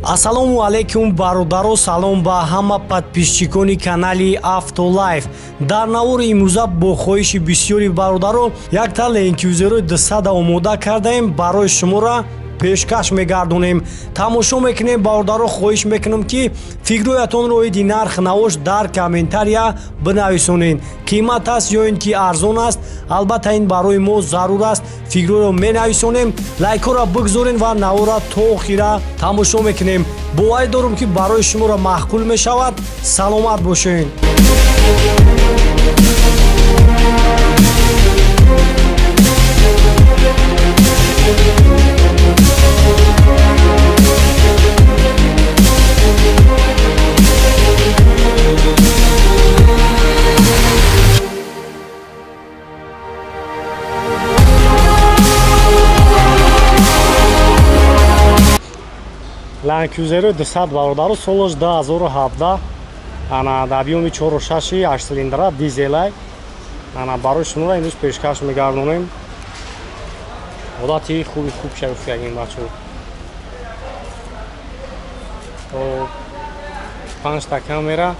Ассалому алайкум, бародаро, салом ба ҳама подписчикони канали Автолайф. Дар навори имрӯза бо хоҳиши бисёри бародаро якта Land Cruiser 200 омода кардаем, барои шуморо пешкаш мегардонем. Тамошо мекунем, бародаро, хоҳиш мекунам, ки фикрҳоятонро оиди нарх навош дар комментария бинависонед. Қимат аст ё ин ки арзон аст? Албатта, ин барои мо зарур аст. Фикрҳоро менависонем, лайкҳоро бигзорем ва навора то охира тамошо мекунем. Боварӣ дорам, ки барои шуморо маъқул мешавад. Саломат бошед. Land Cruiser 200, бародаро, солаш 2017, ана дар объёми 4.6, 8 цилиндра, дизелай. Ана барои шуморо имрӯз пешкаш мегардонем. Ҳолати хуби хуб шавифтагин, бачаҳо. Панҷта камера.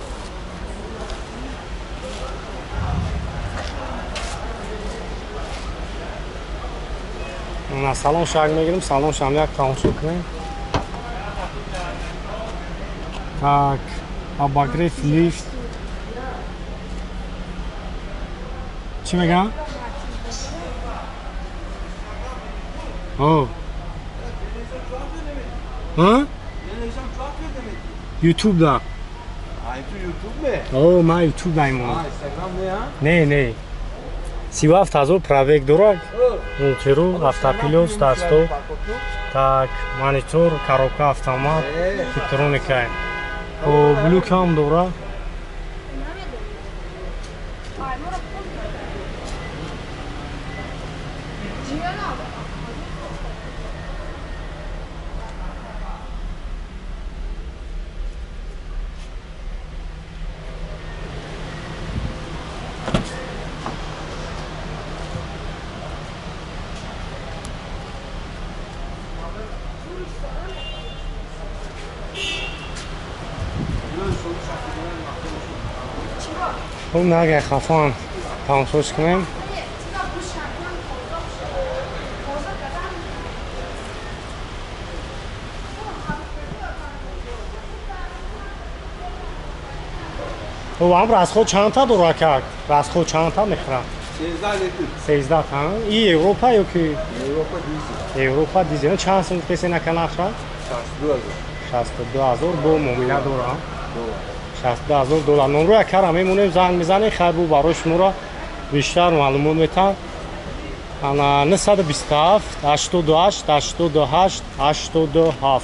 Ана салон шак мегирем, салон шам як тамошо кунем. Так, обогрев, лифт. Чӣ мегӯям? О. Ҳа? Ютуб да. О, ман Ютуб даймон. Не, не. 37 000 пробег дорад. Мултирул, автопилот, старт-стоп. Так, монитор, коробка автомат, типтроника. О, люк ҳам дорад. Хуб, нагай хафон тамошош кунем. Хуб, ам расход чандта дора, как? Расход чандта мехӯрад? 13 та. И Европа ё ки? Европа дизел. Европа дизел. Чанд сум песе нака нархша? 62 000. 62 000 бо муомила дора. 62 000 доллар. Номро якара мемонем, занг мезанем, хайр, бу барои шуморо бештар маълумот метаҳам. Ана 927 88 88 87.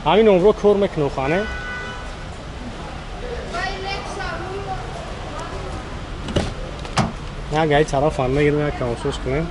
Ҳамин номро кор мекунем, хане. Як гаи тарафам мегирем, як тамошош кунем.